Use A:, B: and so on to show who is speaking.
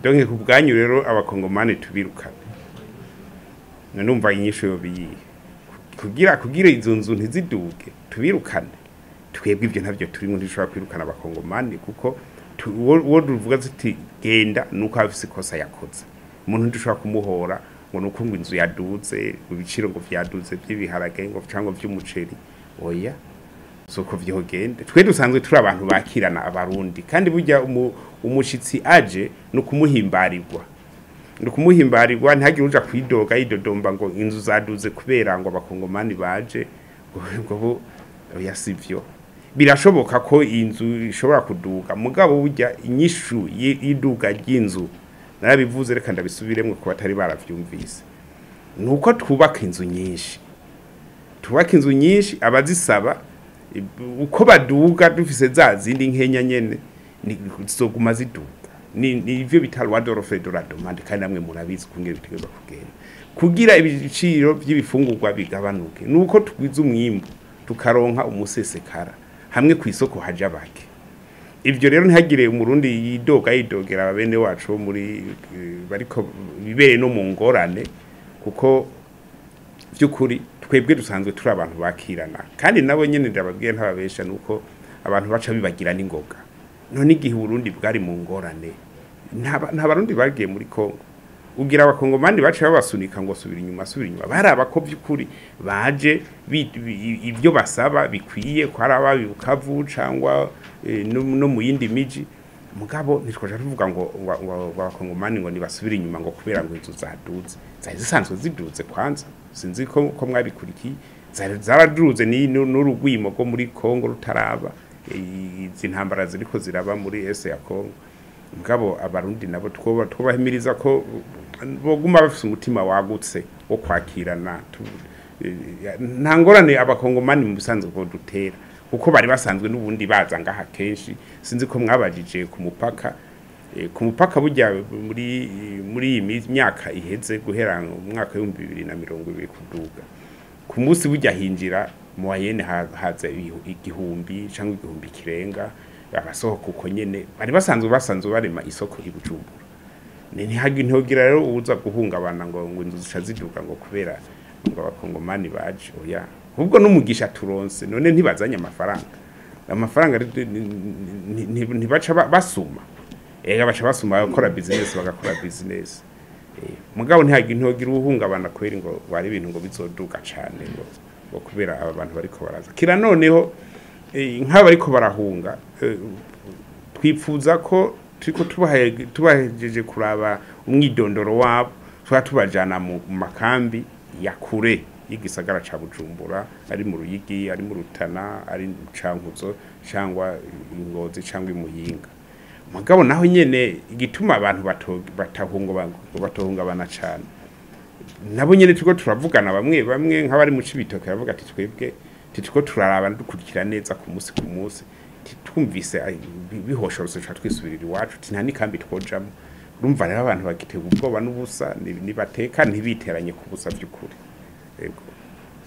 A: Donc ku bwanyu rero abakongomani tubirukane. Numva inyishu yo biyihe kugira izo nzu ntiziduge tubirukane. Twebwe ibyo ntavyo turimo, ntishobora kwirukana abakongomani kuko uwo tuvuga tuti genda nuko afise ikosa yakoze. Umuntu ntidushobora kumuhora ngo nuko ngo inzu yaduze, ibiciro ngo vyaduze vy'ibiharage ngo cyangwa vy'umuceri. Oya, soko vyogende. Twe dusanzwe turi abantu bakirana abarundi, kandi burya umushitsi aje no kumuhimbarirwa, ntihagire uja kwidoga yidodomba ngo inzu zaduze kubera ngo abakongomani baje, ngo oya sivyo. Birashoboka ko inzu ishobora kuduga, mugabo burya inyishu y'iduga ry'inzu narabivuze, reka ndabisubiremwe ku batari baravyumvise, nuko twubaka inzu nyinshi, abazisaba uko baduga dufise za zindi nkenya nyene zizoguma ziduga. Ni ivyo bita loi de l'offre et de la demande, kandi namwe murabizi kungera bitegerezwa kugenda kugira ibiciro vy'ibifungurwa bigabanuke. Nuko tugwiza umwimbu tukaronka umusesekara hamwe ku isoko haja bake. Ivyo rero ntihagire umurundi yidoga yidogera bene wacu bo muri bariko bibere no mu ngorane, kuko vy'ukuri twebwe dusanzwe turi abantu bakirana, kandi nabo nyene ndababwiye ntababesha nuko abantu baca bibagira n'ingoga. None igihe Burundi bwari mu ngorane nta barundi bagiye muri Kongo, ugira abakongomani baca babasunika ngo subira inyuma, baraba ko vy'ukuri baje ibyo basaba bikwiye ko ari ababibukavu cyangwa no mu yindi miji. Mugabo ntitwaje tuvuga ngo abakongomani ngo nibasubira inyuma ngo kubera ngo inzu zaduze, zari zisanzwe ziduze kwanza, sinzi ko mwabikurikiye, zari zaraduze ni n'urugwimo rwo muri Kongo rutaraba izi ntambara ziriko ziraba muri ese ya Kongo. Mugabo abarundi nabo twobahimiriza ko boguma bafise umutima wagutse wo kwakirana. Nta ngorane abakongomani mu bisanzwe ko dutera, kuko bari basanzwe n'ubundi baza ngaha kenshi. Sinzi ko mwabajije ku mupaka, ku mupaka burya muri iyi myaka iheze guhera mu mwaka w'ibihumbi 2020 kuduga, ku munsi burya hinjira mu wayene haza 1000 cyangwa 1000 kirenga abasohoka uko nyene bari basanzwe barema isoko i Bujumbura. Ntihogira rero uza guhungabana ngo inzu zica ziduga ngo kubera ngo abakongomani baje. Oya, ahubwo n'umugisha turonse, none ntibazanye amafaranga ntibaca basuma, ega baca basuma bakora business, bagakora business. Mugabo ntihogira uhungabana kubera ngo bari ibintu ngo bizoduga cane ngo kubera aba bantu bariko baraza. Kira noneho nk'aba bariko barahunga, twipfuza ko turiko tubahejeje kuraba umwidondoro wabo, tuba tubajana mu makambi ya kure y'igisagara ca Bujumbura, ari mu Ruyigi, ari mu Rutana, ari mu Cankuzo cyangwa Ngozi cyangwa Imuyinga. Mugabo naho nyene igituma abantu batahungabana cane, nabo nyene turiko turavugana bamwe bamwe nk'abari mu Cibitoke baravuga ati twebwe turiko turaraba dukurikira neza ku munsi ku munsi, twumvise bihoshorose ca twisubirira iwacu, nta n'ikambi twojamo. Urumva rero abantu bagitega ubwoba n'ubusa, nibateka ntibiteranye ku busa vy'ukuri. Yego.